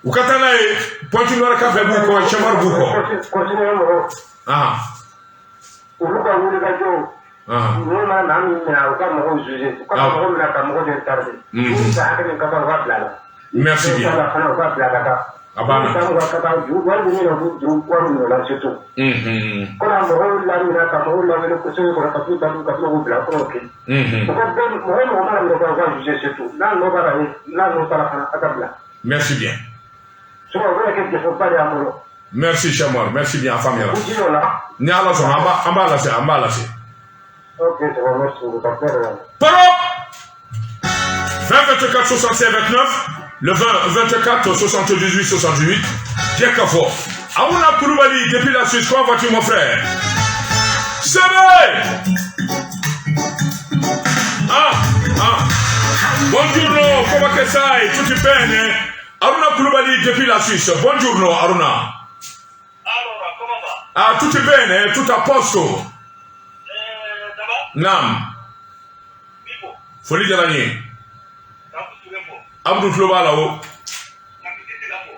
U ka taa n'a ye Pointe Noire Café b'u kɔ, Chamar b'u kɔ. Continuer mɔgɔw. Olu ka wuli ka jɔ. Ninnu mana maa min minɛ, u ka mɔgɔw juger, u ka mɔgɔw minɛ ka mɔgɔw de tarder. Ni ka hakɛ min ka kan, u ka bila a la. Merci bien. La fana, u ka bila ka taa. A banna. San 20 ka taa juru wari bɛ min na, u b'u juru wari minɛ o la surtout. Komi mɔgɔw lamina ka mɔgɔw lawele kosɛbɛ kɔnɔ ka t'u datugu ka tila k'u bila kɔnɔ kɛ. U ka bɛɛ mɔgɔ mɔgɔ mana minɛ, u ka juger surtout. N'a nɔ b'a la, n'a nɔ t'a la fana, a ka bila. Merci bien. Sinon o bɛna kɛ défaut ba de y'an bolo. Merci Chamar, merci bien, a faamuyara. U jija o la. Ni Ala sɔnna, an b'a lase, an b'a lase. Ok, c'est bon, merci beaucoup. Ka tila la. Parole 20 24 65 29, le 20 24 78 68, Jɛ ka fɔ. Arouna Koulibaly depuis la Suisse, comment vas-tu, mon frère? Sebe. Ah, ah. Buongiorno, come che stai? Tutti bene? Aruna Koulibaly depuis la Suisse. Buongiorno, Aruna. Allora, come va? Ah, tutto bene? Tutto a posto? Ça va? Naam. Bifo, Foli diyara n ye. Abdou Touré fo. Abdou tulo b'a la o. Nakiti la fo.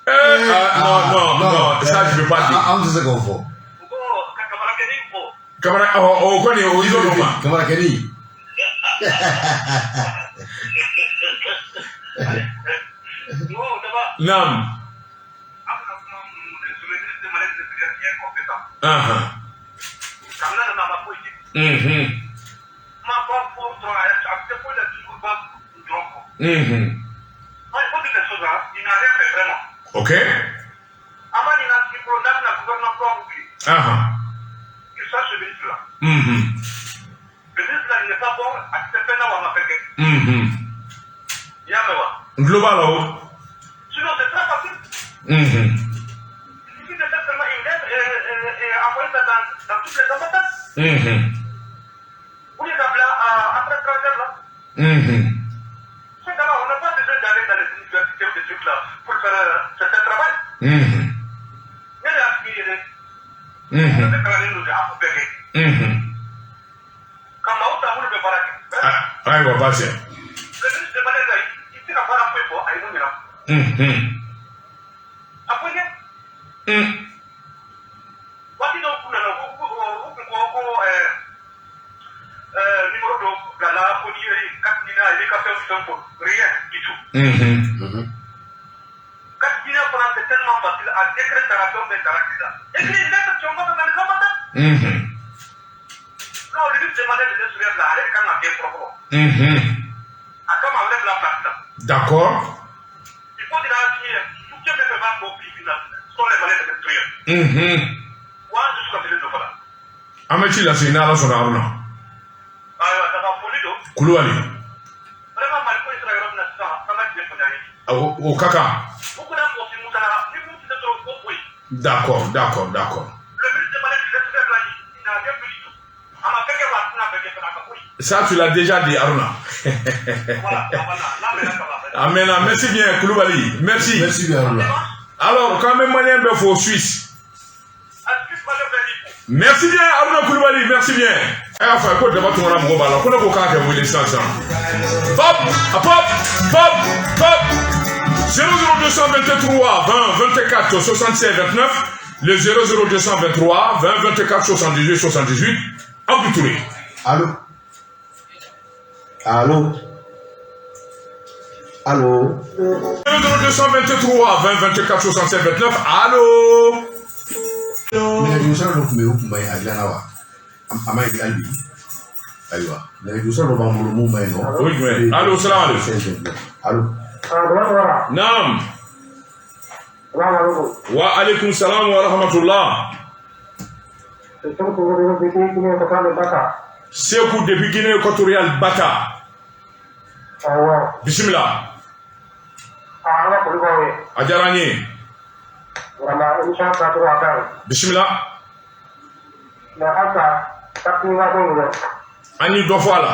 Eh, ah, non, non, non, ça je peux pas dire. Anw tɛ se k'o fɔ. U ko ka Kamarakɛni fo. Kamara, ɔ o kɔni o yɔrɔ dɔ ma. Kamarakɛni. Non, ça va? Naam. An bɛna kuma minnu sur le ministre de Mali de l'Intérieur qui est incompétent. Kabini a nana, a ma foyi kɛ. Kuma ba fɔ dɔrɔn, a tɛ foyi la, toujours ba dɔrɔn kɔ. Non, il faut dire les choses, hein. Il n'a rien fait vraiment. Avant, il n'a n'a bɛna gouvernement kura wuli. Il change ce ministre-là. Le ministre-là, il n'est pas bon, a tɛ fɛn na wa a ma fɛn kɛ. I y'a mɛn wa? N tulo b'a la o. Sinon, c'est très facile. Il suffit de faire seulement une lettre et envoyer ça dans toutes les ambassades. Ou les appeler à après étrangère là. C'est d'abord, on n'a pas besoin d'aller dans les universités ou des trucs là pour faire certains travail. Ne y'a f'i ye dɛ. Ne bɛ kalan ninnu de a ko bɛɛ kɛ. Ka maaw ta minnu bɛ baara kɛ. Ah, ayiwa, baasi. Le ministre de Mali la, i tɛ se ka baara foyi fɔ a ye mun ɲɛna. A foyi kɛ. Waati dɔw kun nana, u kun ko numéro dɔ bilala ko n'i ye carte NINA, i b'i ka fɛn fɔ, rien du tout. Carte NINA fana, c'est tellement facile, a décret taara, fɛn bɛɛ taara sisan. Écris une lettre, tu envoies dans les ambassades. Non, le ministre demandait de l'Intérieur là, ale de kan ka kɛ fɔlɔ fɔlɔ. A kama a bɛ bila place la. Il faut dire à Assimi, soutien bɛɛ b'a fɔ bi bi in na, sont les Maliens de l'Intérieur. Wa an dusu kasilen don fana. An bɛ ci lase ni Ala sɔnna, Aruna. Ayiwa, ka taa foli don. Kulubali. Vraiment, Mali ko in sera yɔrɔ min na sisan, an ka tiɲɛ fɔ ɲɔgɔn ye. O ka kan. U kana mɔgɔ si musala ni mun tɛ dɔrɔn ko foyi. D'accord. Le ministre de Mali de l'Intérieur là, il n'a rien fait du tout. A ma fɛn kɛ wa a tɛna fɛn kɛ fana, a ka foyi. Ça, tu l'as déjà dit, Aruna. Voilà, a banna, n'a mɛnna ka ban. Amena, merci bien, Koulibaly. Merci. Merci bien, Aruna. Alors, quand même, Malien bɛ fo Suisse. Est-ce que Mali bɛ n'i fo? Merci bien, Aruna Koulibaly, merci bien. A y'a fɔ a ye ko daba tungara mɔgɔ b'a la, ko ne ko k'a kɛ wele sisan sisan. Pop, pop, pop, pop. 00223 20 24 76 29, le 00223 20 24 78 78. Abdou Touré. Allo, allo, allo. 00223 20 24 67 29. Allo. Nɛgɛjuru sira dɔ tun bɛ yen, o tun ma ɲi, a dilanna wa? A ma ɲi hali bi. Ayiwa, nɛgɛjuru sira dɔ b'an bolo mun ma ɲi nɔ. O ye jumɛn ye? Allo, salam aleykum. Allo. Ah, dama tɔgɔ. Naam. Salaam aleykum. Wa aleykum salam wa rahmatullah. Seku Touré depuis Guinée équatoriale Bata. Seku depuis Guinée équatoriale Bata. Awɔ. Bisimila. Ah, an ka foli b'aw ye. A diyara n ye. Vraiment, émission tacogo a ka ɲi. Bisimila. Mais halisa, carte NINA ko in dɛ. An ye dɔ fɔ a la.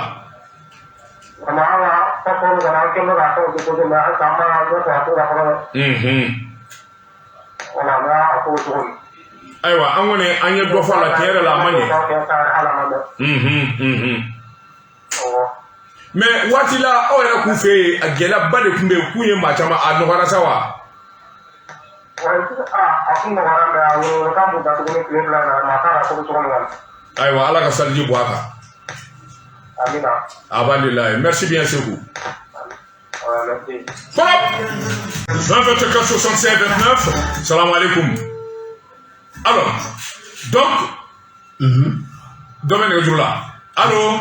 Vraiment, an ka passeport kɔni, an kɛlen bɛ k'a fɛnw déposer, mais halisa an ma ɲɛ sɔrɔ a ko la fɔlɔ dɛ. Voilà, mais a ko bɛ cogo di? Ayiwa, an kɔni an ye dɔ fɔ a la, tiɲɛ yɛrɛ la, a ma ɲɛ. Hali a ma mɛn. Awɔ. Mais waati la, aw yɛrɛ k'u fɛ yen, a gɛlɛyaba de tun bɛ yen k'u ye maa caman, a nɔgɔyara sa wa? A kun nɔgɔyara mais a welewelekan b'u da tuguni tile 2 in na maa t'a la ko bɛ cogo min na. Ayiwa, Ala ka sanji bɔ a kan. Amina. Alhamdulilayi, merci bien Seku. Ouais, merci. Hop, 20 24 65 29. Salam alaikum. Alors, donc, dɔ bɛ nɛgɛjuru la. Allo?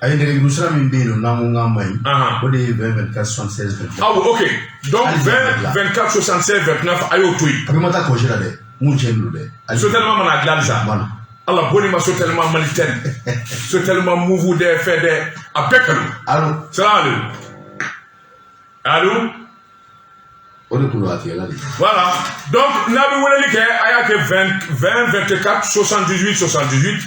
A ye nɛgɛjuru sira min bɛ yen nɔ n'an ko k'a man ɲi, o de ye 20 24 76 29. Ah oui, ok. Donc Hali 20 24 76 29, a y'o to yen. A bɛ ma taa congé la dɛ, mun tiɲɛ don dɛ. Sotelma mana dilan sa. Mana. Ala boli ma Sotelma Malitel. Sotelma Moov dɛ fɛn dɛ a bɛɛ kanu. Allo? Salam alaikum. Allo? O de kun don a tigɛla de. Voilà. Donc n'a bɛ weleli kɛ, a y'a kɛ 20 20 24 78 78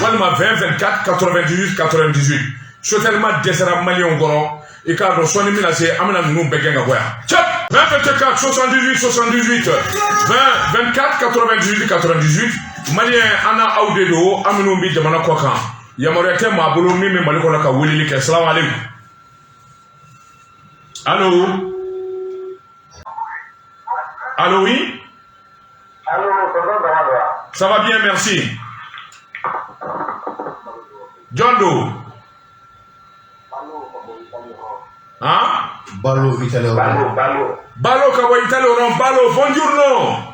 walima 20 24 98 98. Sotelma dɛsɛra maliyɛnw kɔrɔ. I k'a dɔn sɔɔni bɛna se, an bɛna ninnu bɛɛ gɛn ka bɔ yan. Cɛp, 20 24 78 78, 20 24 98 98. Maliyɛn, an na aw de don, an minnu bɛ jamana kɔ kan, yamaruya tɛ maa bolo min bɛ Mali kɔnɔ ka weleli kɛ. Salamu aleykum. Allo, allo, oui. Allo, tonton Dama don wa? Ça va bien, merci. Jɔn don? Hein? Balo, Italie. Balo, Balo. Balo ka bɔ Italie yɔrɔ. Balo, buongiorno.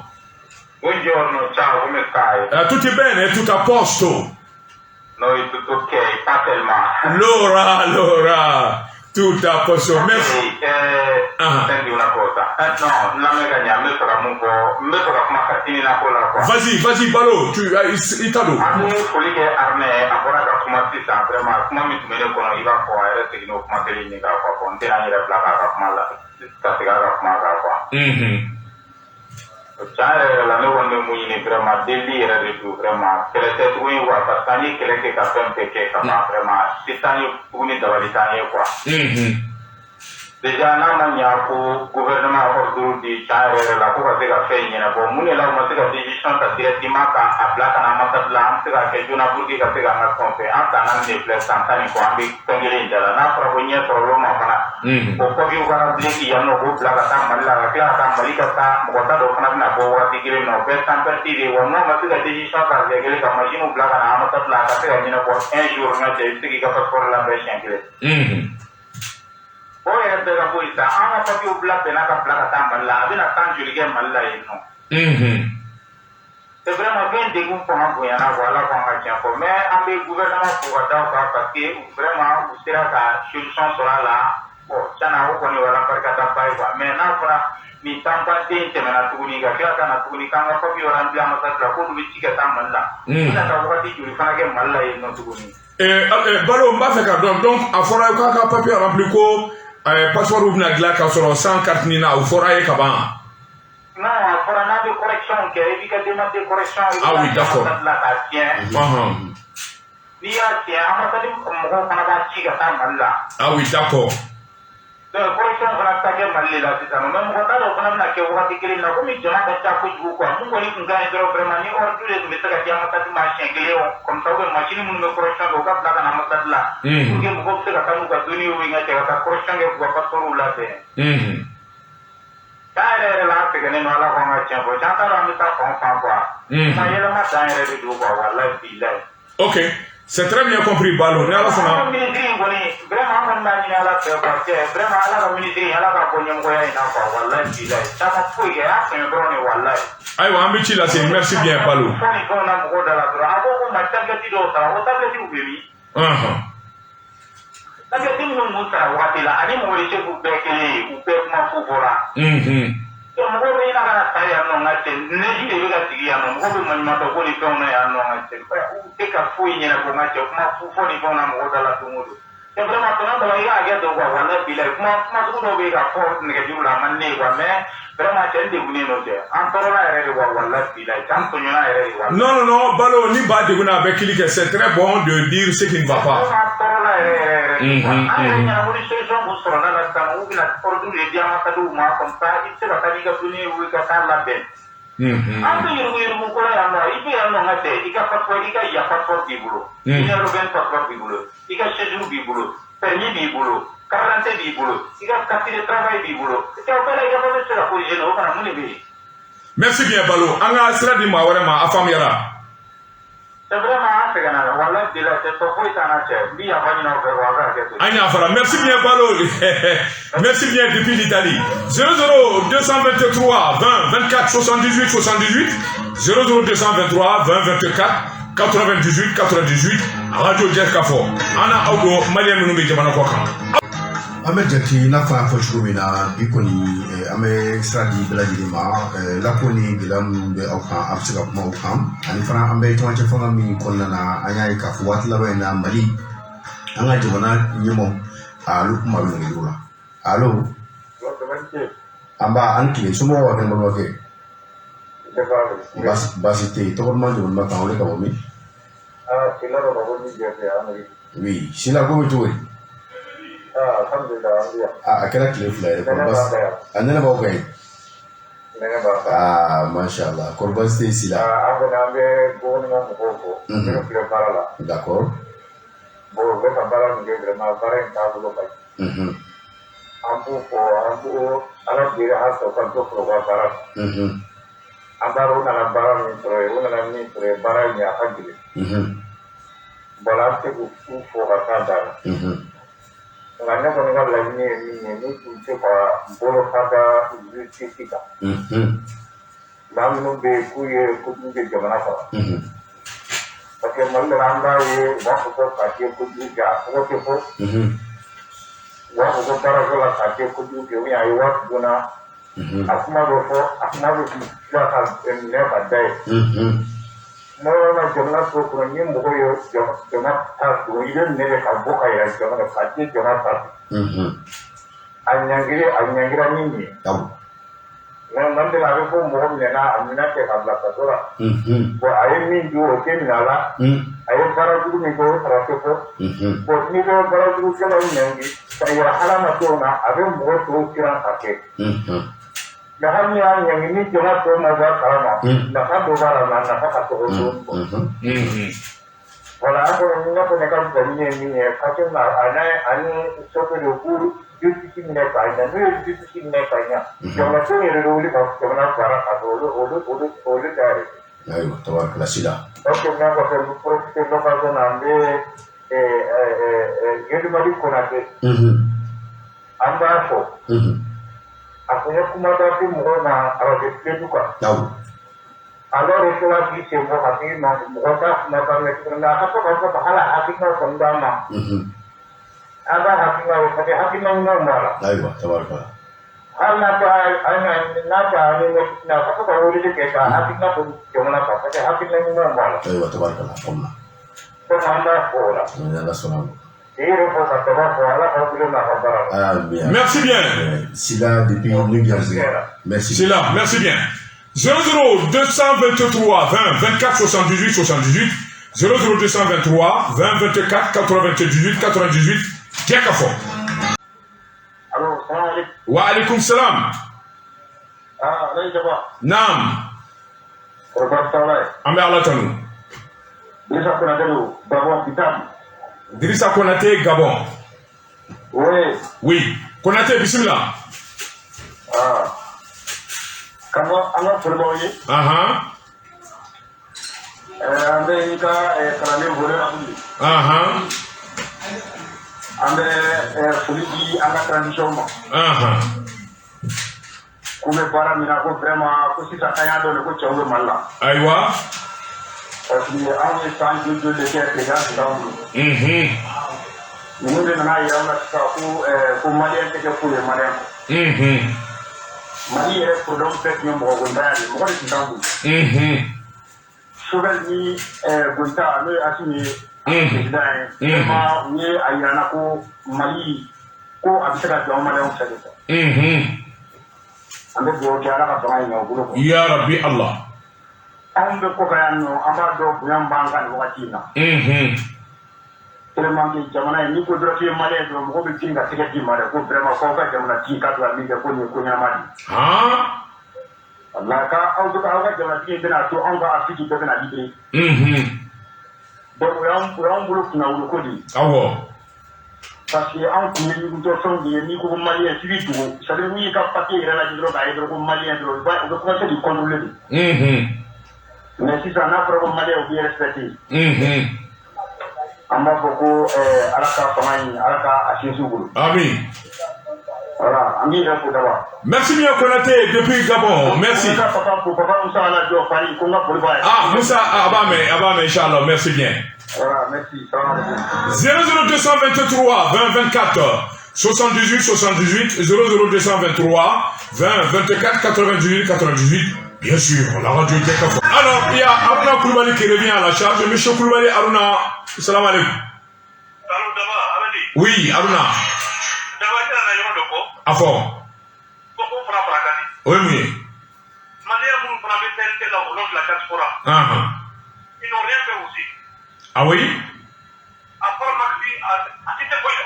Buongiorno, ciao, come stai? Tutto bene, tutto a posto. Noi tutto ok, pas tellement. Allora, tutto a posto. Merci. Ok, senti una cosa. No, la mia cagna, n bɛ fɛ ka mun fɔ, n bɛ fɛ ka kuma Katini na ko la quoi. Vas-y, vas-y, Balo, tu Italo. An bɛ foli kɛ armée, a bɔra ka kuma sisan, vraiment kuma min tun bɛ ne kɔnɔ, i b'a fɔ a yɛrɛ seginna o kuma kelen in k'a fɔ, n tɛna n yɛrɛ bila k'a ka kuma la, ka segin a ka kuma kan quoi. Tiɲɛ yɛrɛ yɛrɛ la, ne kɔni bɛ mun ɲini, vraiment delili yɛrɛ de don, vraiment kɛlɛ tɛ tuguni quoi, parce que an ye kɛlɛ kɛ ka fɛn bɛɛ kɛ ka ban, vraiment se t'an ye tuguni, dabali t'an ye quoi. Déjà n'a ma ɲa ko gouvernement ordre di tiɲɛ yɛrɛ yɛrɛ la ko ka se ka fɛn in ɲɛnabɔ, mun de la u ma se ka décision ta directement ka a bila ka na ambassade la, an bɛ se ka kɛ joona pour que ka se k'an ka fɛnw fɛ? An san 4 de filɛ, san 10 ni kɔ, an bɛ fɛn kelen in da la. N'a fɔra ko ɲɛ sɔrɔla o ma fana, o papier ka remplir yan nɔ, k'o bila ka taa Mali la, ka tila ka taa Mali ka taa mɔgɔ t'a dɔn o fana bɛna bɔ waati kelen na, o bɛɛ temps perdu de ye wa. N'o ma se ka décision ta siɲɛ kelen ka machine bila ka na ambassade la, a ka se ka ɲɛnabɔ un jour, n ka cɛ, i bɛ se k'i ka passeport labɛn siɲɛ kelen. O yɛrɛ bɛɛ ka bɔ yen sa, an ka papiyew bila bɛnna ka bila ka taa Mali la, a bɛna tan joli kɛ Mali la yen nɔ? C'est vraiment fɛn degun fanga bonyana quoi, Ala k'an ka tiɲɛ fɔ, mais an bɛ gouvernement fo ka da o kan parce que vraiment u sera ka solution sɔrɔ a la. Bon, tiɲɛna o kɔni o y'Ala barikada ba ye quoi, mais n'a fɔra nin tanbaden tɛmɛna tuguni ka tila ka na tuguni k'an ka papiye remplir ambassade la, k'olu bɛ ci ka taa Mali la, u bɛna taa wagati joli fana kɛ Mali la yen nɔ tuguni? Balo, n b'a fɛ ka dɔn, donc a fɔra k'a ka papier rempli ko passeport bɛna dilan k'a sɔrɔ sans carte NINA, o fɔra ye ka ban? Non, a fɔra n'a bɛ correction kɛ, i b'i ka demande de correction, i bɛ Ah oui, d'accord. ambassade la k'a tiɲɛ. N'i y'a tiɲɛ, ambassade mɔgɔw fana b'a ci ka taa Mali la. Ah oui, d'accord. Donc correction fana bɛ taa kɛ Mali de la sisan nɔ, mais mɔgɔ t'a dɔn o fana bɛna kɛ wagati kelen na, komi jama ka ca kojugu quoi. Mun kɔni kun ka ɲi dɔrɔn, vraiment ni ordre de tun bɛ se ka di ambassade ma siɲɛ kelen o, comme ça ou bien machine minnu bɛ correction kɛ, u ka bila ka na ambassade la pour que mɔgɔw bɛ se ka taa n'u ka données ye, ka cɛ ka taa correction kɛ k'u ka passeport labɛn. Tiɲɛ yɛrɛ yɛrɛ la, an sɛgɛnnen don, Ala k'an ka tiɲɛ fɔ, tiɲɛ t'a dɔn an bɛ taa fan o fan quoi. Kuma yɛlɛma dan yɛrɛ de don quoi, walahi bilahi. Ok, c'est très bien compris, Balo. Ni Ala An ka sɔnna. ministre in kɔni, vraiment an kɔni b'a ɲini Ala fɛ quoi, cɛ, vraiment Ala ka ministre in, Ala ka bɔ ɲɛmɔgɔya in na quoi, walahi bilahi. Caman foyi kɛ, a sɛgɛn dɔrɔn de, walahi. Ayiwa, an bɛ ci lase. Merci bien, Balo. Fɔ ni fɛnw na mɔgɔw da la dɔrɔn, a ko ko ma tablette dɔw sara, o tablette bɛ min? Tablette minnu kun sara wagati la ani mɔgɔ chef bɛɛ kelen ye, u bɛɛ kuma fu fɔra. Donc mɔgɔw bɛ ɲini ka na ta yan nɔ, n ka cɛ, neji de bɛ ka sigi yan nɔ, mɔgɔw bɛ maɲumantɔ ko ni fɛnw na yan nɔ, n ka cɛ, u tɛ ka foyi ɲɛnabɔ, n ka cɛ, kuma fu fɔ ni fɛnw na mɔgɔw da la don o don. C'est vraiment tɔnɔ dɔ la, i ka hakɛ to quoi, walahi bilahi, kuma kuma sugu dɔw bɛ yen ka fɔ nɛgɛjuru la, a man di ne ye quoi, mais vraiment cɛ, n degunnen don cɛ, an tɔɔrɔla yɛrɛ de quoi, walahi bilahi, cɛ, an tɔɲɔna yɛrɛ de quoi. Non, non, non, Balo, ni ba degunna a bɛ kili kɛ, c'est très bon de dire ce qui ne va pas. Vraiment tɔɔrɔla yɛrɛ yɛrɛ yɛrɛ de quoi. An yɛrɛ ɲɛna ko ni solution kun sɔrɔla la sisan, u bɛna ordre de di ambassadew ma, comme ça i bɛ se ka taa n'i ka données ye ka taa labɛn. An bɛ yurugu yurugu ko la yan nɔ, i bɛ yan nɔ, n ka cɛ, i ka passeport, i ka ya passeport b'i bolo, Union européenne passeport b'i bolo, i ka séjour b'i bolo, permis b'i bolo, carte d'identité b'i bolo, i ka carte de travail b'i bolo, cɛ, o bɛɛ la i ka papier tɛ se ka corriger, o fana mun de bɛ yen? Merci bien Balo. An ka sira di maa wɛrɛ ma, a faamuyara. C'est vraiment an sɛgɛnna dɛ, walahi bilahi, tɛ tɔ foyi t'an na cɛ. N bi yafa ɲini aw fɛ wa, a ka hakɛ to. An y'a fara. Merci bien Balo. Merci bien depuis l'Italie. 00 223 20 24 78 78, 00 223 20 24 98 98, Radio Jɛkafɔ. An na aw don maliyɛn minnu bɛ jamana kɔ kan. An bɛ jate i n'a fɔ an y'a fɔ cogo min na, bi kɔni an bɛ sira di bɛɛ lajɛlen ma. Lako ni gɛlɛya minnu bɛ aw kan, a bɛ se ka kuma o kan. Ani fana, an bɛ camancɛ fanga min kɔnɔna na, an y'a ye k'a fɔ waati laban in na, Mali, an ka jamana ɲɛmaaw, olu kuma bɛ nɛgɛjuru la. Allo? An b'a an tile, somɔgɔw ka kɛnɛ, balimakɛ? Baasi tɛ yen. Tɔgɔ duman, jamu duman, k'an wele ka bɔ min? Oui, Sila, ko bɛ cogo di? A kɛra tile 2 yɛrɛ. Kɔrɔ baasi, a nɛnɛ b'aw kan yen? Aa, masha Allah, kɔrɔ baasi tɛ yen, Sila? An kɔni, an bɛ gouvernement mɔgɔw fo minnu filɛ baara la. Bon, u bɛ ka baara min kɛ, vraiment, baara in taabolo ka ɲi. An b'u fɔ, an b'u Ala deli halisa u ka dɔ fara u ka baara kan. An b'a dɔn u nana baara min sɔrɔ yen, u nana min sɔrɔ yen, baara in a ka gɛlɛn. Bon, an tɛ se k'u fo ka s'a dan na. Nka ne kɔni ka laɲini ye min ye, n'u tun bɛ se ka bolo fa da justice kan. Maa minnu bɛ yen k'u ye kojugu kɛ jamana kɔnɔ. Parce que Mali la, an b'a ye, u b'a fɔ ko k'a ye kojugu kɛ, a tɔgɔ tɛ fɔ. U b'a fɔ ko baarako la k'a ye kojugu kɛ, ou bien a ye wari donna. A kuma bɛ fɔ, a kuma bɛ tila ka minɛ ka da ye. Kuma dɔ la, jamana tɔw kɔnɔ, ni mɔgɔ ye jama ta don, i bɛ minɛ de ka bɔ ka yɛlɛ jama na k'a di jama ta don. A ɲangiri, a ɲangira ni nin ye. Mais Mali la, a bɛ fɔ mɔgɔ minɛna, a minɛ kɛ ka bila kaso la. Bon, a ye min dun, o tɛ minɛ a la. A ye baara jugu min kɛ, o sara tɛ fɔ. Bon, n'i bɛ baara jugukɛlaw ɲangi ka yira hadamadenw na, a bɛ mɔgɔ tɔw siran ka kɛ. Mais hali ni y'a ɲangi, ni jama tɔw ma bɔ a kalama, nafa dɔ b'a la, mais a nafa ka dɔgɔ dɔɔnin quoi. Voilà, an kɔni, ne kɔni ka laɲini ye min ye, Kassim ani Sope de k'u justice minɛ k'a ɲɛ. N'u ye justice minɛ k'a ɲɛ, jamanadenw yɛrɛ bɛ wuli ka jamana baara ka sɔrɔ olu t'a yɛrɛ. Ayiwa, tabarikala, Sila. Ok, n'an kɔfɛ, n bɛ profiter l'occasion na, an bɛ Yélimali Konate, an b'a fɔ. A kun ye kuma da se mɔgɔw ma arajo Sedu kan. Alors que la k'i sen bɔ ka t'i ma, mɔgɔ t'a kumakan mɛn tuguni, mais a ka to ka fɔ ka hali hakilinaw kɔni d'an ma. An b'a hakilinaw ye, parce que hakilina ɲumanw b'a la. Ayiwa, tabarikala. Hali n'a tɛ an n'a tɛ an ni a ka to ka weleli kɛ ka hakilina fɔ jamana kan, parce que hakilina ɲumanw b'a la. Ayiwa, tabarikala, faamuna. Donc an b'a fɔ o la. Ni Ala sɔnna ma. K'i yɛrɛ fɔ ka daba fɔ, Ala k'aw bolo n'a ka baara la. Ah, bien. Merci bien. Sila depuis New Jersey. Merci. Sila, merci bien. 00 223 20 24 78 78, 00 223 20 24 98 98, Jɛkafɔ. Allo, salam alaikum. Wa alaikum salam. Ah, Alaji Daba. Naam. Kɔrɔ baasi t'aw la ye? An bɛ Ala tanu. Dirisa Konate don, Gabon, Kitam. Dirisa Konate, Gabon. Oui. Oui. Konate, bismillah. Ah. K'an ka an ka foli b'aw ye. An bɛ i ka kalanden foli Abdul. An bɛ foli di an ka transition ma. K'u bɛ baara min na, ko vraiment, ko sisan an y'a dɔn de ko cɛw bɛ Mali la. Parce que anw ye san joli joli de kɛ président tun t'anw bolo. Ninnu de nana yira an na sisan ko maliyɛn tɛ kɛ foyi ye maliyɛn kɔ. Mali yɛrɛ problème bɛɛ tun ye mɔgɔ gontanya de ye, mɔgɔ de tun t'anw bolo. Choguel ni Goïta, n'o ye Assimi ye, président ye, vraiment, u ye a yira an na ko Mali, ko a bɛ se ka jɔ an maliyɛnw fɛ de quoi. An bɛ dugawu kɛ, Ala ka fanga in ɲɛ u bolo quoi. Ya Rabbi Allah. Anw bɛ kɔfɛ yan nɔ, an b'a dɔn bonya min b'an kan nin wagati in na. Tellement que jamana in, n'i ko dɔrɔn k'i ye maliyɛn dɔrɔn, mɔgɔw bɛ girin ka tɛgɛ d'i ma dɛ, ko vraiment, k'aw ka jamana tigi ka don a min kɛ, ko nin ye ko ɲɛnama de ye. Walahi, ka aw bɛ aw ka jamanatigi in bɛna to anw ka Afrique bɛɛ bɛna libéré. Donc o y'an bolo kunnawolo ko de ye. Parce que anw tun ye ɲugutɔ fɛnw de ye. N'i ko ko malien, k'i b'i dogo, c'est à dire n'i y'i ka papier yɛrɛ lajɛ dɔrɔn, k'a ye dɔrɔn ko malien dɔrɔn, u bɛ commencer k'i contrôler de. Mais sisan, n'a fɔra ko malien, u b'i respecter. An b'a fɔ ko Ala ka fanga in, Ala ka a sinsin u bolo. Amin. Voilà, an b'i yɛrɛ fo d'abord. Merci bien, Konaté, depuis Gabon. Merci. N ka papa fo, papa Musa Ala jɔ Fari, ko n ka foli b'a ye. Ah, Moussa, a b'a mɛn, a b'a mɛn, Inch'Allah. Merci bien. Voilà, merci. Salam alaikum. 00223 20 24 78 78, 00223 20 24 98 98. Bien sûr, la radio Jɛkafɔ. Alors, il y a Aruna Koulibaly qui revient à la charge. Monsieur Koulibaly, Aruna, salam alaikum. Allo, Daba, a bɛ di? Oui, Aruna. Daba, i nana yɔrɔ dɔ kɔ. A fɔ. Ko ko fana fara kan di. O ye mun ye? Malien minnu fana bɛ CNT la au nom de la diaspora. Ils n'ont rien fait aussi. Ah oui? À part Maxi, a tɛ foyi la.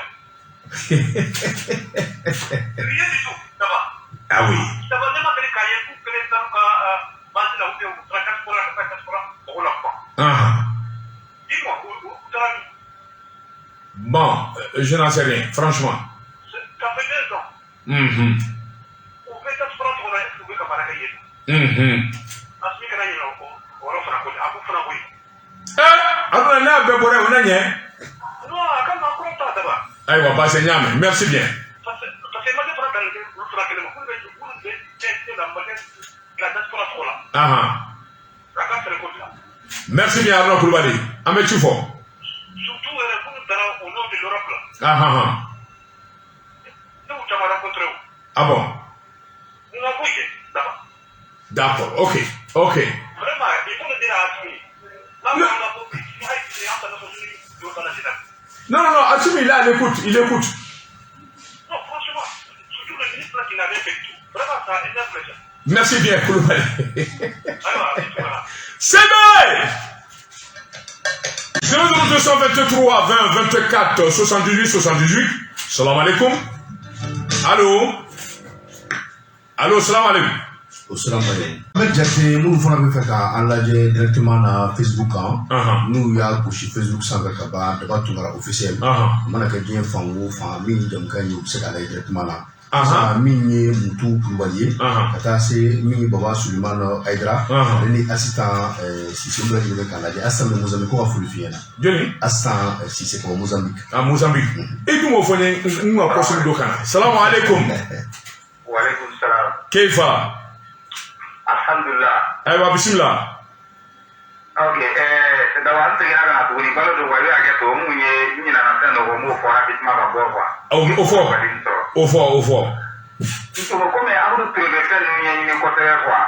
Rien du tout, Daba. Ah oui. Daba, ne ma deli k'a ye k'u kelen taara u ka base la ou bien u taara diaspora ka taa diaspora mɔgɔw la kuma. Dis-moi, u taara min? Bon, je n'en sais rien, franchement. Ça fait 2 ans. U bɛ diaspora tɔgɔ la, est-ce que u bɛ ka baara kɛ yen nɔ? Asimi kana ɲinɛ o kɔ, o yɔrɔ fana ko a k'o fana bɔ yen. Eh, Aruna, n'a bɛɛ bɔra yen, o na ɲɛ. Non, a ka maa kɔrɔ ta, Daba. Ayiwa, baasi n y'a mɛn. Merci bien. Parce que malien fana dan kɛ olu fana kelen ma, minnu bɛ CNT la, malien la diaspora tɔgɔ la. A ka fɛɛrɛ ko bila. Merci bien, Aruna Koulibaly. An bɛ ci fɔ. Surtout yɛrɛ minnu taara au nom de l'Europe la. Ne y'u caman rencontré o. Ah bon? U ma foyi kɛ, Daba. D'accord, ok. Vraiment, il faut le dire à Assimi. N'a fɔra ko hali sini an ta Nations Unies don da la sisan. Non, non, non, Assimi, il est à l'écoute, il écoute. Non, franchement, surtout le ministre là qui n'a rien fait du tout. Vraiment, ça énerve les gens. Merci bien, Koulibaly. Ayiwa, a bɛ to la. C'est vrai. 00223 20 24 78 78. Salam alaikum. Allô? Allô, salam alaikum. O sira ma ye. An bɛ jate minnu fana bɛ fɛ ka an lajɛ directement na Facebook kan, n'u y'a gosi Facebook sanfɛ ka ban, Daba Tunkara officiel, a mana kɛ diɲɛ fan o fan, min ye jamukan ye, u bɛ se k'a lajɛ directement na. Sisan, min ye Mutu Kulubali ye, ka taa se min ye Baba Sulemani Ayidara, ale ni Asitan Sise, olu bɛɛ lajɛlen bɛ k'a lajɛ. Asitan bɛ Mozambique, ko ka foli f'i ɲɛna. Jɔnni? Asitan Sise ka bɔ Mozambique. Ah, Mozambique. E dun m'o fɔ n ye, n ka kɔsigi dɔ kan na. Salam alaikum. Waaleykum salaam. Keifa? Alhamdulilah. Ayiwa, bisimila. Ok, Daba, an seginna ka na tuguni. Balo don wa, i bɛ hakɛ to, n kun ye n ɲinɛna fɛn dɔ kɔ, n b'o fɔ rapidement ka bɔ quoi. O fɔ. Waati sɔrɔ. O fɔ, o fɔ. N komi Abudu Ture bɛ fɛn ninnu ɲɛɲini kosɛbɛ quoi.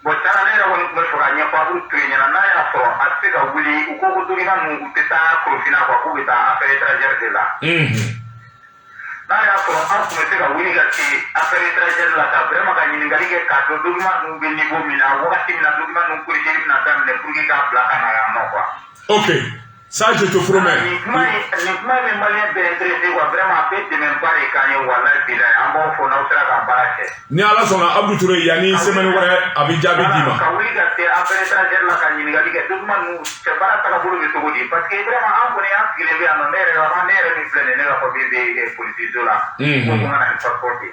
Bon, tiɲɛna, ne yɛrɛ kɔni tun bɛ fɛ ka ɲɛfɔ Abudu Ture ɲɛna, n'a y'a sɔrɔ a tɛ se ka wuli, u ko ko document ninnu, u tɛ taa Korofina quoi, k'u bɛ taa affaire étrangère de la. N'a y'a sɔrɔ an tun bɛ se ka wuli ka se affaire étrangère la, ka vraiment ka ɲininkali kɛ k'a dɔn document ninnu bɛ niveau min na, wagati min na document ninnu corrigé bɛna daminɛ pour que k'a bila ka na yan nɔ quoi. Ok. Ça, je te promets. Nin kuma in bɛ malien bɛɛ intéressé quoi, vraiment a bɛ dɛmɛba de k'an ye, walahi bilahi, an b'aw fo n'aw sera ka baara kɛ. Ni Ala sɔnna, Abdou Touré, yanni semaine wɛrɛ, a bɛ jaabi d'i ma. Ka wuli ka se affaire étrangère la ka ɲininkali kɛ document ninnu cɛ baara tagabolo bɛ cogo di, parce que vraiment an kɔni an sigilen bɛ yan nɔ, ne yɛrɛ min filɛ nin ye, ne ka papier bɛ polisiso la. Ko ko n ka na ni passeport ye.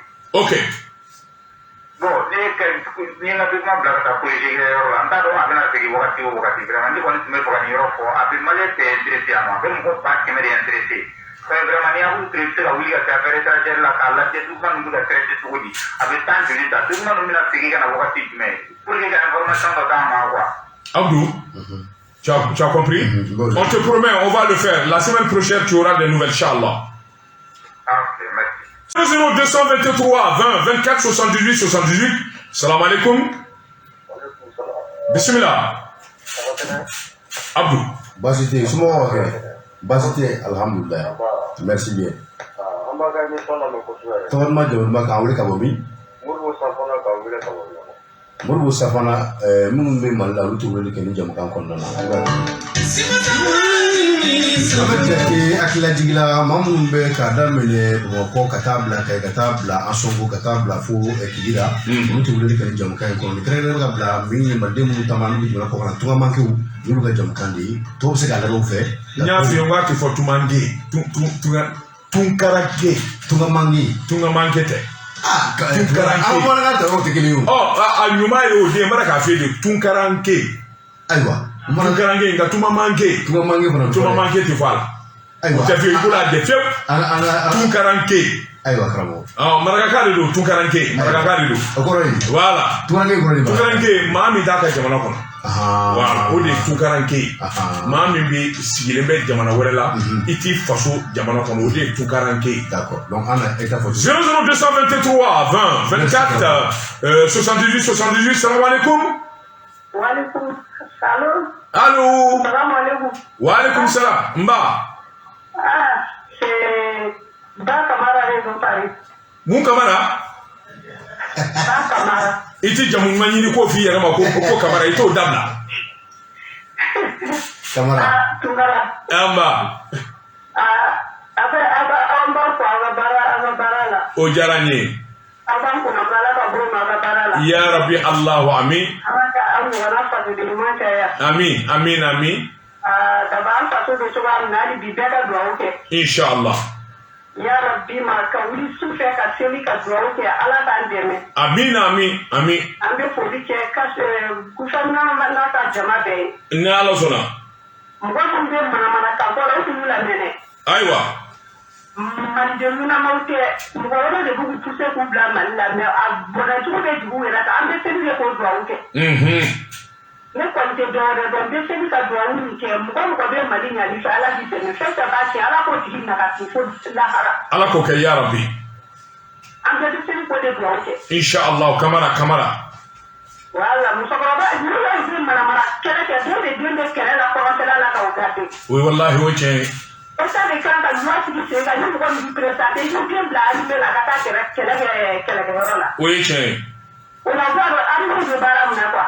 Bon, ne ka ni n ka document bila ka taa corriger kɛ yɔrɔ la, n t'a dɔn a bɛna segin wagati o wagati. Vraiment, ne kɔni tun bɛ fɛ ka nin yɔrɔ fɔ, a bɛ malien bɛɛ intéressé yan nɔ, a bɛ mɔgɔ 100 000 de intéressé. Fɛn vraiment, ni Abudu Ture bɛ se ka wuli ka se affaire étrangère la k'a lajɛ document ninnu bɛ ka traiter cogo di, a bɛ temps joli ta, document ninnu bɛna segin ka na wagati jumɛn, pour que ka information dɔ d'an ma quoi. Abdou, tu as compris? Bon. On te promet, on va le faire. La semaine prochaine, tu auras des nouvelles, Inch'Allah. Ah, ok, merci. 0223 20 24 78 78. Salam alaikum. Bismillah. Abdou. Baasi tɛ yen, somɔgɔw ka kɛnɛ? Baasi tɛ yen, alhamdulilayi, merci bien. An b'a ka émission lamɛn kosɛbɛ. Tɔgɔ duman, jamu duman, k'an wele ka bɔ min? Moribo Safana k'an wele ka bɔ ɲɔgɔn. Moribo Safana, minnu bɛ Mali la, olu tɛ weleli kɛ ni jamukan kɔnɔna na. I b'a ye. An bɛ jate hakililajigila maa minnu bɛ k'a daminɛ Bamakɔ ka taa bila Kayi, ka taa bila Ansɔngo, ka taa bila fo Kidira, olu tɛ weleli kɛ ni jamukan in kɔnɔ. Nin kɛrɛnkɛrɛnnen ka bila min ye maliden minnu taama n'u bɛ jamana kɔ kan, tungamankew, n'olu ka jamukan de ye, tɔw bɛ se k'a lamɛn u fɛ. N y'a f'i ye n k'a tɛ fɔ tumande, tunkaranke. Tungamanke. Tungamanke tɛ. Ah. Tunkaranke. An bamanankan ta yɔrɔ tɛ kelen ye o. Ɔ, a ɲuman ye o den n b'a k'a f'i ye de, tunkaranke. Ayiwa. Tunkaranke, nka tumamanke. Tungamanke fana bɛ fɔ dɛ. Tumamanke tɛ fɔ a la. Ayiwa. O tɛ f'i ye, i bolo a dɛ fiyewu. An ka Tunkaranke. Ayiwa karamɔgɔ. Ɔ, marakakan de don, tunkaranke, marakakan de don. O kɔrɔ ye. Voilà. Tunkaranke kɔrɔ de b'a. Tunkaranke, maa min t'a ka jamana kɔnɔ. Voilà, o de ye tunkaranke ye. Maa min bɛ sigilen bɛ jamana wɛrɛ la, i t'i faso jamana kɔnɔ, o de ye tunkaranke ye. D'accord, donc an na e ta fɔ. 00 223 20 24 78 78. Salam alaikum. Waaleykum salam. Allô. Salam alaikum. Wa alaikum salam. Nba. Ah, c'est Ba Kamara de don Paris. Mun Kamara? Ba Kamara. I ti jamu ɲuman ɲini k'o f'i yɛrɛ ma ko Kamara, i t'o dabila. Kamara. Ah, Tunkara. An ba. Ah, après, an b'a fɔ aw ka baara, aw ka baara la. O diyara n ye. Aw b'an kunna ala ka bolo ma aw ka baara la. Ya Rabbi, Allahu amin. Ala ka aw ɲɔgɔnna fasoden ɲuman caya. Amin, amin, amin. Ah, daba an faso bɛ cogoya min na, hali bi bɛɛ ka dugawu kɛ. Inshallah. Ya Rabbi ma ka wuli su fɛ ka seli ka dugawu kɛ, Ala k'an dɛmɛ. Amin, amin, amin. An bɛ foli kɛ ka gouvernement n'a ka jama bɛɛ ye. Ni Ala sɔnna. Mɔgɔ minnu bɛ manamanakan fɔ la, u t'u lamɛn. Ayiwa. Maliden ɲɛnamaw tɛ, mɔgɔ wɛrɛ de b'u pousser k'u bila Mali la, mais a bɔnɛcogo bɛ jigin u yɛrɛ kan. An bɛ seli de k'o dugawu kɛ. Ne kɔni tɛ dɔwɛrɛ dɔn, n bɛ seli ka dugawu min kɛ, mɔgɔ mɔgɔ bɛ Mali ɲali fɛ, Ala k'i dɛmɛ, fɛn fɛn b'a tiɲɛ, Ala k'o tigi nagasi fo lahara. Ala k'o kɛ, ya Rabbi. An bɛɛ bɛ seli k'o de dugawu kɛ. Inshallah, Kamara, Kamara. Wala musokɔrɔba ninnu yɛrɛ bɛ manamana kɛlɛ kɛ, dɔw de den bɛ kɛlɛ la kɔrɔnfɛla la ka o garder. O ye wallahi o ye tiɲɛ ye. État de kan ka loi sigi sen kan, ni mɔgɔ min b'i présenté, i b'i den bila armée la ka taa kɛlɛ kɛlɛ kɛ kɛlɛkɛyɔrɔ la. O ye tiɲɛ ye. O la u b'a dɔn armée bɛ baara min na quoi.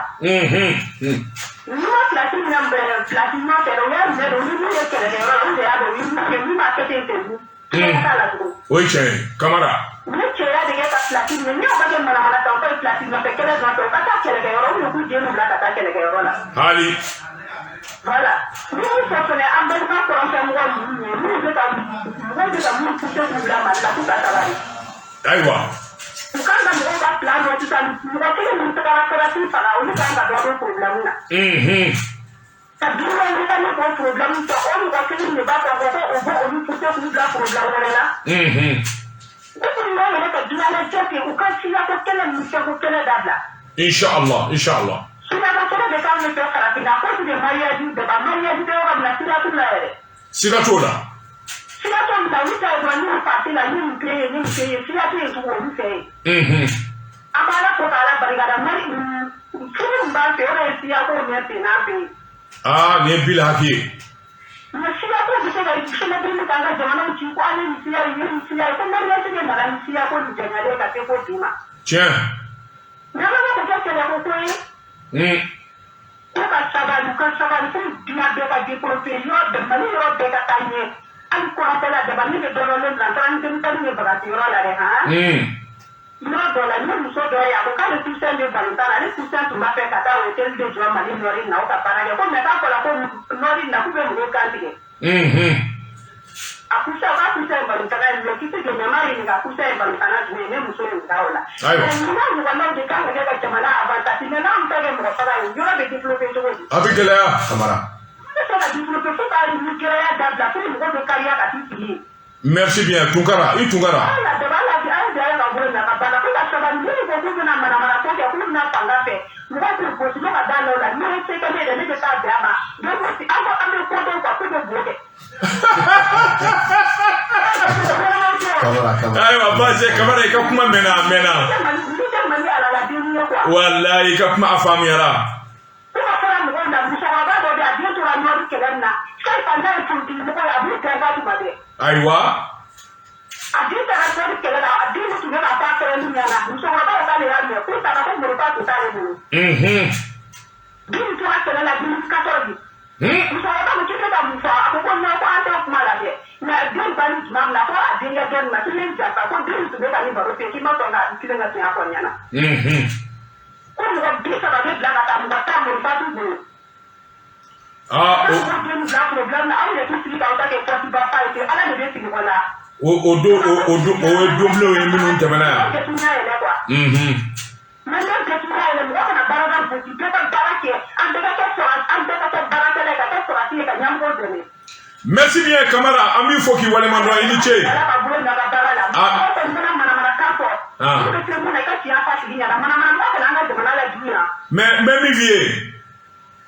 N'u ma place minɛ place ɲuman fɛ dɛ, u y'a minɛ de, u ni min ye kɛlɛkɛyɔrɔ la, olu de y'a dɔn u ye min kɛ, min b'a kɛ ten ten. Siga t'a la tugun. O ye tiɲɛ ye, Kamara. U ye cɛya de kɛ ka place minɛ, n'i y'o ka kɛ manamanakan fɔ ye place nɔfɛ kɛlɛ nɔfɛ, u ka taa kɛlɛkɛyɔrɔ, ou bien k'u denw bila ka taa kɛlɛkɛyɔrɔ la. Hali. Voilà. Ni min fɔ fɛnɛ, an balima kɔrɔnfɛ mɔgɔ ninnu ye, minnu bɛ ka mɔgɔw bɛ ka minnu pousser k'u bila Mali la, k'u ka sabali. Ayiwa. U kan ka mɔgɔw ka plan dɔn sisan, mɔgɔ kelen minnu tagara kɛrɛfɛ faga, olu kan ka dɔ bɔ problème na. Ka dunan wuli ni k'o problème ta, o mɔgɔ kelen de b'a fɔ ko o b'o olu pousser k'u bila problème wɛrɛ la. U kun b'a yɛrɛ ka dunanjɛ kɛ, u ka siyako kɛlɛ ni siyako kɛlɛ dabila. Inshallah, inshallah. Siyako kɛlɛ de k'anw fɛ farafinna, ko de mariage daba mariage bɛ yɔrɔ min na, siga t'u la yɛrɛ. Siga t'o la. Siga t'o la, olu ta ye dɔrɔn ni parti la, ni nin tɛ yen, ni nin tɛ yen, siga tɛ yen tugun olu fɛ yen. An b'Ala fo k'Ala barikada, mari furu min b'an fɛ, o de ye siyako ɲɛ ten n'an fɛ yen. Aa, nin ye bila haki ye. Mais siyako bɛ se ka célébrer k'an ka jamanaw ci ko an ye nin siya ye, nin siya ye, ko mariage de nana ni siyako nin janyalen ka se ko bi ma. Tiɲɛ. N'ala ko kɛ kɛlɛko ko ye. Ko ka sabali, u ka sabali fo diɲɛ bɛɛ ka développer, yɔrɔ bɛɛ, Mali yɔrɔ bɛɛ ka taa ɲɛ. Hali kɔrɔnfɛla daba, ne bɛ dɔɔnin bila, n taara ni denmisɛnninw ye bagaji yɔrɔ la dɛ han. Yɔrɔ dɔ la, ne muso dɔ ye, a ko k'ale cousin bɛ balontan na, ale cousin tun b'a fɛ ka taa hôtel de jɔ Mali nord na, o ka baara kɛ, ko mais k'a fɔra ko nord na k'u bɛ mɔgɔw kan tigɛ. A cousin, k'a cousin ye balontanna ye, mais kisi de mɛ m'a ɲininka cousin ye balontanna jumɛn ye, ne muso ɲininka o la. Ayiwa. Mais n'a ɲɔgɔnnaw de kan ka kɛ ka jamana avantage, mais n'anw ta kɛ mɔgɔ faga ye, yɔrɔ bɛ développer cogo di? A bɛ gɛlɛya. Kamara. Ne tɛ se ka développer fo ka ni gɛlɛya dabila, fo mɔgɔw bɛ kariya ka t'i sigi yen. Merci bien, Tunkara, i Tunkara. Ala daba ala bi ala bi ala ka bolo na ka bana ko ka sabali, minnu ko k'u bɛna manamana ko kɛ, k'u bɛna fanga fɛ, mɔgɔw k'u gosi n'o ka da la o la, n'o ye se kɛ ne yɛrɛ, ne bɛ taa bɛn a ma. Donc an ko an bɛ ko dɔn quoi, k'u bɛ bo kɛ. Kamara, Kamara. Ayiwa, baasi Kamara, i ka kuma mɛnna, a mɛnna. Ne tɛ Mali alaladen ye quoi. Walayi, i ka kuma a faamuyara. Ko ka fara mɔgɔw la, musokɔrɔba dɔ bɛ yen, a den tora nɔri kɛlɛ min na, fɛn fɛn n'a ye politique mɔgɔ ye, a b'u gɛn tuma bɛɛ. Ayiwa. A den taara nɔri kɛlɛ la, a den tun bɛ ka taa fɛrɛni ɲɛna, musokɔrɔba ko k'ale y'a mɛn, k'u taara ko moriba tun t'ale bolo. Den tora kɛlɛ la 2014. Musokɔrɔba ko k'i bɛ ka mun fɔ fɔ, a ko ko non, ko an tɛ kuma la dɛ. Mais den banni tuma min na, ko a denkɛ dɔ nin ma, k'i ye n janfa, ko den tun bɛ ka nin baro fɛ, k'i ma sɔn ka tilen ka tiɲɛ fɔ n ɲɛna. Ko mɔgɔ 30 bɛ bila ka taa, mɔgɔ 10 morifa t'u bolo. Ah, o den bila problème na, aw yɛrɛ t'u sigi k'aw ta kɛ poste ba fa ye, Ala de bɛ sigi o la. O don o o don o ye donbilenw ye minnu tɛmɛna yan. Mɔgɔ tɛ ɲɛ yɛlɛ quoi. Mais ne tɛ ɲɛ yɛlɛ, mɔgɔ kana baara gosi, bɛɛ ka baara kɛ, an bɛɛ ka kɛ sɔrɔ, an bɛɛ ka kɛ baarakɛla ye, ka kɛ sɔrɔsi ye, ka ɲɛmɔgɔw dɛmɛ. Merci bien Kamara, an b'i fo k'i waleɲuman dɔn, i ni ce. Ala ka bolo na ka baara la. Mɔgɔ kɔni mana manamanakan fɔ. Ah. I bɛ se mun na, i ka tiɲɛ f'a tigi ɲɛna, manamana mɔgɔ kana an ka jamana lajuguya. Mais n bɛ min f'i ye.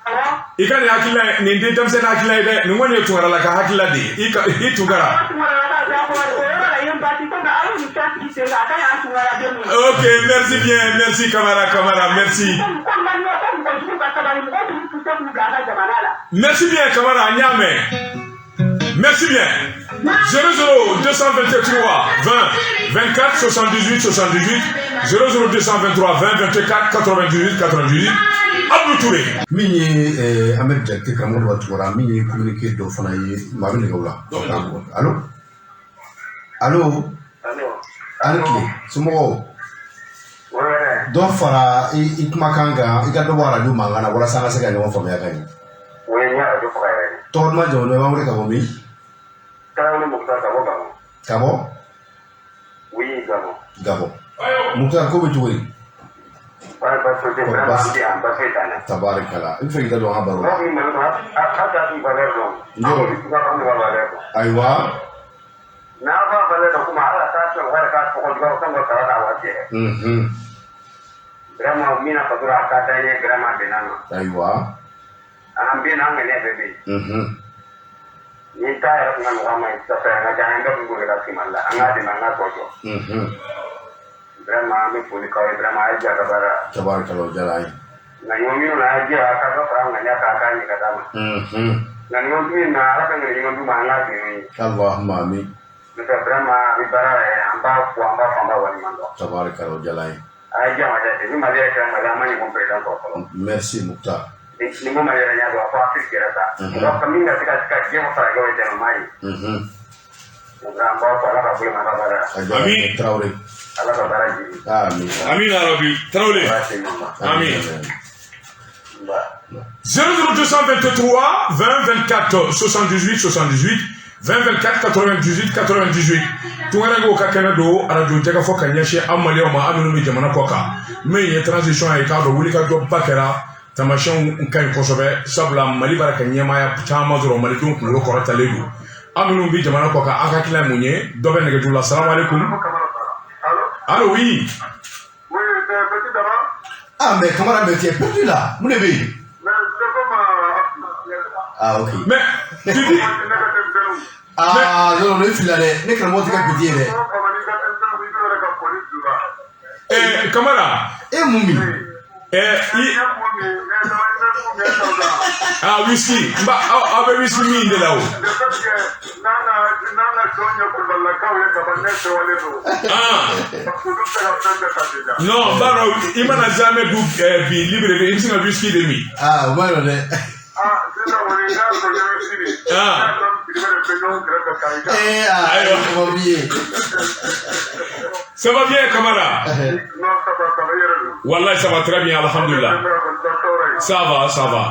Awɔ. I ka nin hakilina ye, nin tɛ denmisɛnnin hakilina ye dɛ, nin kɔni ye Tunkarala ka hakilina de ye, i ka i Tunkara. Awɔ, Tunkara ka o yɔrɔ la, i ye n basi komi aw ye nin fɛn sigi sen kan, a ka ɲi an Tunkaradenw ye. Ok, merci bien, merci Kamara, Kamara, merci. Ko maliyɛn, ko mɔgɔ jugu ka sabali, mɔgɔw b'u poussé k'u bila an ka jamana la. Merci bien Kamara, an y'a mɛn. Merci bien. 00 223 20 24 78 78 00 223 20 24 98 98. Abdou Touré. Min ye Ahmed Jakite, karamɔgɔ dɔ tugura, min ye communiqué dɔ fana ye, maa bɛ nɛgɛw la. Allo, allo. Allo. A ni tile, somɔgɔw? Ouais. Dɔ fara i kumakan kan, i ka dɔ bɔ arajo mankan na walasa an ka se ka ɲɔgɔn faamuya ka ɲɛ. Oui, n y'a radio faga yɛrɛ de. Tɔgɔ duman, jamu duman, i b'an wele ka bɔ min? Tarawele Mukhtar ka bɔ Gabon. Ka bɔ? Oui, Gabon. Gabon. Mukhtar, ko bɛ cogo di? Ouais, parce que vraiment Basi. an bɛ yan, basi t'an na. Tabarikala, i bɛ fɛ k'i da don an ka baro la. Mɔgɔ min malo a t'a tigi valeur dɔn. Yɔrɔ. An kɔni b'a anw de b'a valeur dɔn. Ayiwa. N'aw b'a valeur dɔn komi hali a t'a sɔrɔ, hali k'a tɔgɔ juguya, o kan ka sara k'a waati yɛrɛ. Vraiment, min na faso la, a ka d'an ye vraiment, a bɛnna ma. Ayiwa. An bɛ na, an ŋaniya bɛɛ bɛ yen. Ni ta yɛrɛ tun ka nɔgɔ an ma ye, sisan an ka jan, an ka dugu de ka sigi Mali la, an k'a dɛmɛ, an k'a tɔ jɔ. Vraiment, an bɛ foli k'aw ye, vraiment, a ye diya ka baara la. Tabarikala, o diyara an ye. Nka ɲɔgɔn minnu na, a ye diya, a ka dɔ fara an ŋaniya kan, a k'a ɲɛ ka d'a ma. Nka ɲɔgɔn min na, Ala ka ŋaniya ɲuman d'u ma, an k'a dɛmɛ ye. Allahumma amin. N'o tɛ vraiment, a bɛ baara la yɛrɛ, an b'a fo, an b'a fo, an b'a waleɲuman dɔn. Tabarikala, o diyara an ye. A ye diya ma dɛ, depuis Mali yɛrɛ kɛra Mali, an ma ɲɔgɔn président sɔrɔ fɔlɔ. Merci Mukhtar. Ni ko Mali yɛrɛ ɲɛ dɔn, a fɔ Afrique yɛrɛ ta. Mɔgɔ ka min ka se ka diɲɛ farajɛw ye dɛmɛ maa ye. Donc an b'a fɔ Ala ka bolo mɛn a ka baara la. A diyara an ye Tarawele. Ala ka baara jigi. Amin. Amin ya Rabbi. Traoré. Ala se ɲɔgɔn ma. Amin. Ba. 00223 20 24 78 78 20 24 98 98. Tungarankew ka kɛnɛ don arajo jɛgɛfɔ ka ɲɛsin an maliyɛnw ma, an minnu bɛ jamana kɔ kan. Min ye transition ye, k'a dɔn wulikajɔba kɛra, taamasiyɛnw ka ɲi kosɛbɛ, sabula Mali b'a ka ɲɛmaaya caman sɔrɔ, malidenw kunkolo kɔrɔtalen don. An minnu bɛ jamana kɔ kan, an hakilina ye mun ye? Dɔ bɛ nɛgɛjuru la. Salamu aleykum. Allô. Allo, oui. Oui, c'est Petit Daba. Ah mais Kamara, mais tu es perdu là, mun de bɛ yen? Mais c'est comme Ah ok. Mais tu dis ne ka denmisɛnninw. Ah non non, ne filila dɛ, ne karamɔgɔ tɛ kɛ petit ye dɛ. Kamara. E mun min? I ah whisky, n ba aw aw bɛ whisky min de la o. N'an ka jɔn ye kulubalilakaw ye kaban, ne sewalen don. Ah Olu bɛ se ka fɛn bɛɛ ta déjà. Non, n b'a dɔn i mana jamais du bi Libreville, i bɛ se ka whisky de min. Ah o ma ɲi nɔ dɛ. Ah, sisan kɔni n'a sɔrɔ ɲɔgɔn sini. Ah. N'a sɔrɔ Sidibe de bɛ ɲɔgɔn kɛrɛfɛ k'a i kan. Eh ah Ayiwa. o ma b'i ye. Ça va bien Kamara? Non, ça va, ça va, i yɛrɛ don. Wallahi, ça va très bien, alhamdulillah. Ne bɛ kɔni tɔɔrɔ ye. Ça va, ça va.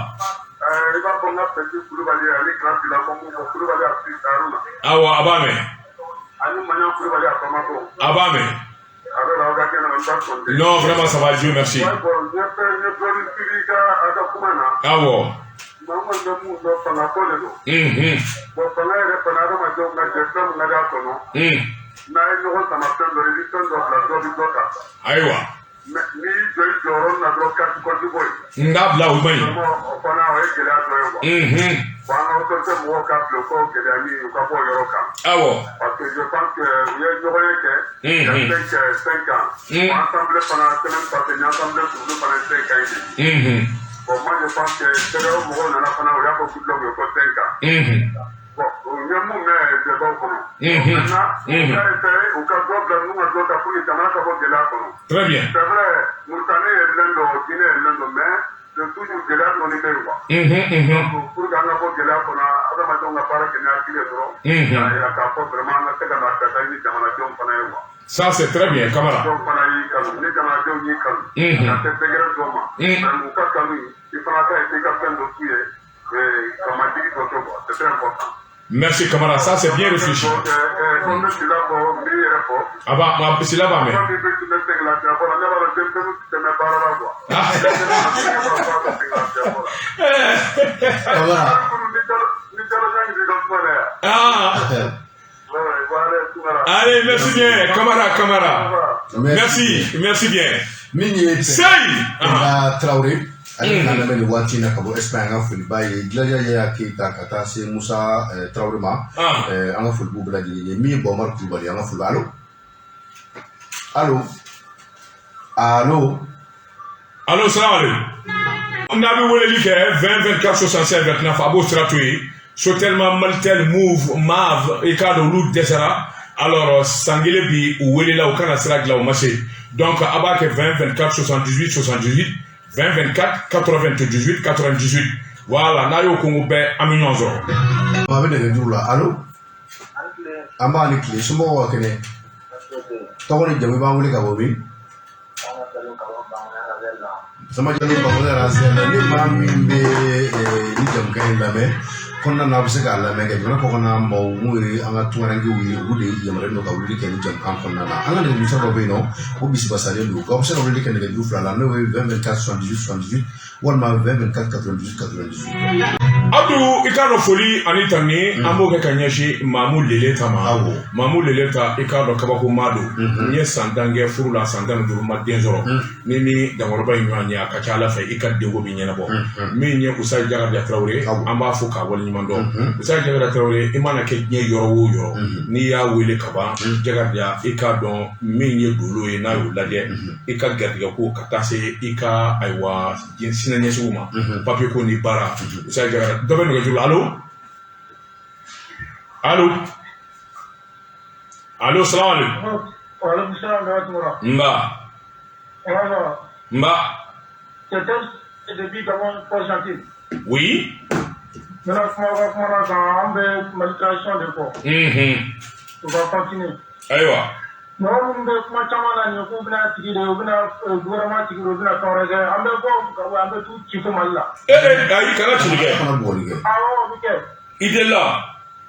I b'a fɔ n ka petit Kulubali ani grand Bila ko mun fɔ Kulubali a fi Haruna. Awɔ, a b'a mɛn. Ani Maɲan Kulubali a Bamako. A b'a mɛn. A bɛ na aw ka kɛnɛ na, n t'a sɔn ten. Non, vraiment, ça va, Dieu merci. Ouais, bon, n ye fɛn n ye dɔɔnin suivi i ka a ka kuma na. Awɔ. Maa kɔni bɛ mun dɔn, fanga ko de don. Bon, fanga yɛrɛ fana, adamadenw ka jɛ fɛn min ka d'a kɔnɔ. N'a ye ɲɔgɔn sama fɛn dɔ, i bɛ fɛn dɔ bila, dɔ bɛ dɔ ta. Ayiwa. Mais n'i y'i jɔ i jɔyɔrɔ min na dɔrɔn, kasi kɔji bɔ yen. N k'a bila, o man ɲi. Vraiment, o fana o ye gɛlɛya dɔ ye quoi. Bon, an ka autorité mɔgɔw ka bila u k'o gɛlɛya min, u ka bɔ o yɔrɔ kan. Awɔ. Parce que je pense que u ye ɲɔgɔn ye kɛ. Il y a 5 ans. Bon, assemblée fana semaine passée, ni assemblée olu fana ye 5 ans ye de. Bon, moi je pense que CEDEAO mɔgɔw nana fana, u y'a fɔ Goodluck ye ko 5 ans. Bon, u ye mun mɛn débat kɔnɔ. Maintenant, u ka essayer u ka dɔ bila ninnu ka dɔ ta pour que jamana ka bɔ gɛlɛya kɔnɔ. Très bien. C'est vrai, Mauritanie yɛlɛlen don, Guinée yɛlɛlen don, mais Toujours gɛlɛya dɔɔni bɛ yen quoi. Donc pour que an ka bɔ gɛlɛya kɔnɔ, adamadenw ka baara kɛ ni hakili ye dɔrɔn. K'a yira k'a fɔ vraiment an ka se ka lafiya ɲini jamanadenw fana ye quoi. Ça, c'est très bien, Camara. Dɔw fana y'i kanu, ni jamanadenw y'i kanu, ka se degré dɔ ma, mais u ka kanu, i fana ka i ka fɛn dɔ k'u ye ka majigi dɔ kɛ quoi, c'est très important. Merci, Camara, ça c'est bien réfléchi. Donc comme ne Sila fɔ, n b'i yɛrɛ fɔ. A b'a ma Sila b'a mɛn. Kuma min bɛ tun bɛ sɛgɛn lafiya bɔ la, ne b'a dɔn denmisɛnninw tɛ tɛmɛ baara la quoi. Denmisɛnninw tɛ tɛmɛ baara la sɛgɛn lafiya bɔ la. Camara. Ni Jalo b'i ka kuma na yan. Ah. Ouais, ouais, allez, Tunkara. Allez, merci bien, Camara, Camara. Merci, merci bien. Min ye Sey. Penda Traoré, ale k'an lamɛn nin waati in na ka bɔ Espagne, an ka foliba ye Gilaja Yaya Keyita ka taa se Musa Traoré ma. An ka foli b'u bɛɛ lajɛlen ye. Min ye Bɔmari Kulubali, an ka foli. Allo, allo, allo. Allo, salam aleykum. N'a bɛ weleli kɛ 20 24 67 29, a b'o sira to yen. Sotelma, Malitel, Moov, Mav, i k'a dɔn olu dɛsɛra. Alors san kelen bi u welela u kana sira dilan, u ma se. Donc a b'a kɛ 20 24 78 78, 20 24 98 98. Voilà, n'a y'o kongo bɛɛ, an bɛ ɲɔgɔn sɔrɔ. A bɛ nɛgɛjuru la. Allo, an b'a ni tile, somɔgɔw ka kɛnɛ? Tɔgɔ ni jamu, i b'an wele ka bɔ min? Sama Jalo, Bamakɔ Razɛn. Ni maa min bɛ ni jamukan in lamɛn kɔnɔna na, a bɛ se k'a lamɛn kɛ jamana kɔkɔnna maaw mun ye an ka tunkarankew ye, olu de yamaruyalen don ka weleli kɛ ni jamukan kɔnɔna na. An ka nɛgɛjuru sira dɔ bɛ yen nɔ, o bisibasalen don, aw bɛ se ka weleli kɛ nɛgɛjuru fila la, n'o ye 20 24 78 78 walima 20 24 98 98. Abdu, i k'a dɔn foli ani tanuni, an b'o kɛ ka ɲɛsin Mamu Lele ta ma. Mamu Lele ta, i k'a dɔn kabako maa don. N ye san 10 kɛ furu la, san 15 ma den sɔrɔ. Ni dankɔrɔba in ɲɔgɔn ye, a ka ca ala fɛ i ka denko bɛ ɲɛnabɔ. Min ye Usa Jagadiya Tarawele, an b'a fo k'a waleɲuman dɔn. Usa Jagadiya Tarawele, i mana kɛ diɲɛ yɔrɔ o yɔrɔ, n'i y'a wele ka ban, Jagadiya, i k'a dɔn min ye dolo ye, n'a y'o lajɛ, i ka garijɛgɛ ko ka taa se i ka ayiwa siniɲɛsigiw ma, papiye ko ni baara. Usa Jagadiya dɔ bɛ nɛgɛjuru la. Allo, allo, allo, salam aleykum. Waaleykum salaam wa rahmatulah. Nba. Nba. C'était depuis Gabon, Port-Gentil. Oui. N bɛna kuma ka kuma na kan, an bɛ Mali transition de kɔ. U ka continuer. Ayiwa. Mɔgɔ minnu bɛ kuma caman na nin ye k'u bɛna tigi de, u bɛna gouvernement tigi de, u bɛna fɛn wɛrɛ kɛ, an bɛ bɔ Gabon, an bɛ t'u ci fo Mali la. Ee, ayi, kana cili kɛ. Kana bugɔli kɛ. Awɔ, o bɛ kɛ. I delila.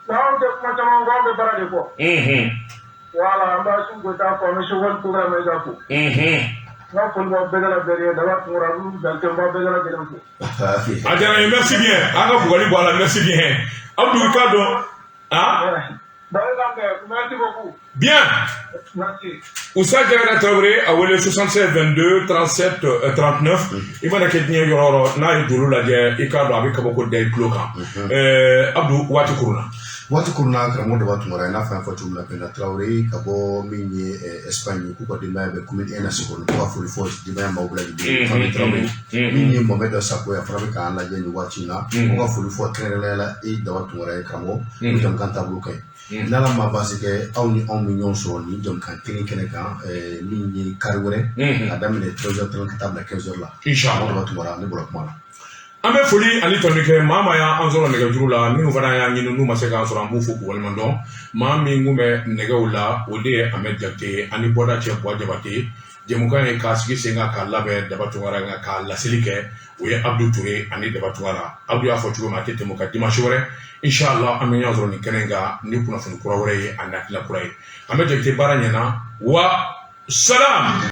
Anw tɛ kuma caman fɔ, an bɛ baara de kɔ. Voilà, an bɛ Assimi Goïta fo, an bɛ Choguel Kokalla Maïga fo. N ka foli b'aw bɛɛ lajɛlen ye, Daba Tunkara, Abudu Jakite, n b'aw bɛɛ lajɛlen fo. A diyara n ye, merci bien. An ka bugɔli bɔ a la, merci bien. Abdou, i k'a dɔn. Ah. Merci beaucoup. Bien. Merci. Oussa Diarra Traoré a wele 76 22 37 39. I mana kɛ diɲɛ yɔrɔ o yɔrɔ, n'a ye dolo lajɛ, i k'a dɔn a bɛ kabako da i tulo kan. Abdou, waati kurunna. Waati kurunna, karamɔgɔ Daba Tunkara, i n'a fɔ an y'a fɔ cogo min na, Penda Traoré ka bɔ min ye Espagne, k'u ka denbaya bɛ commune 1 na Sekɔni, k'u ka foli fɔ denbaya maaw bɛɛ lajɛlen, famille Traoré. Min ye Mohamed Sako ye, a fana bɛ k'an lajɛ nin waati in na, k'u ka foli fɔ kɛrɛnkɛrɛnnenya la e Daba Tunkara ye, karamɔgɔ, o jamukan taabolo ka ɲi. N'Ala ma baasi kɛ, aw ni anw bɛ ɲɔgɔn sɔrɔ nin jamukan kelen kɛnɛ kan, min ye kari wɛrɛ, ka daminɛ 13h30 ka taa bila 15h la. Inchallah. Daba Tunkara, ne bɔra kuma la. An bɛ foli ani tɔni kɛ maa maa y'an sɔrɔ nɛgɛjuru la, minnu fana y'an ɲini n'u ma se k'an sɔrɔ, an b'u fo k'u waleɲuman dɔn. Maa min kun bɛ nɛgɛw la, o de ye Ahmed Jakite ani bɔda cɛ Buwa Jabate. Jɛmukan ye k'a sigi sen kan k'a labɛn Daba Tunkara kan, k'a laseli kɛ, o ye Abdou Touré ani Daba Tunkara. Abdou y'a fɔ cogo min, a tɛ tɛmɛ o kan. Dimanche wɛrɛ, inshallah, an bɛ ɲɔgɔn sɔrɔ nin kɛnɛ in kan ni kunnafoni kura wɛrɛ ye ani hakilina kura ye. Ahmed Jakite, baara ɲɛna wa salam.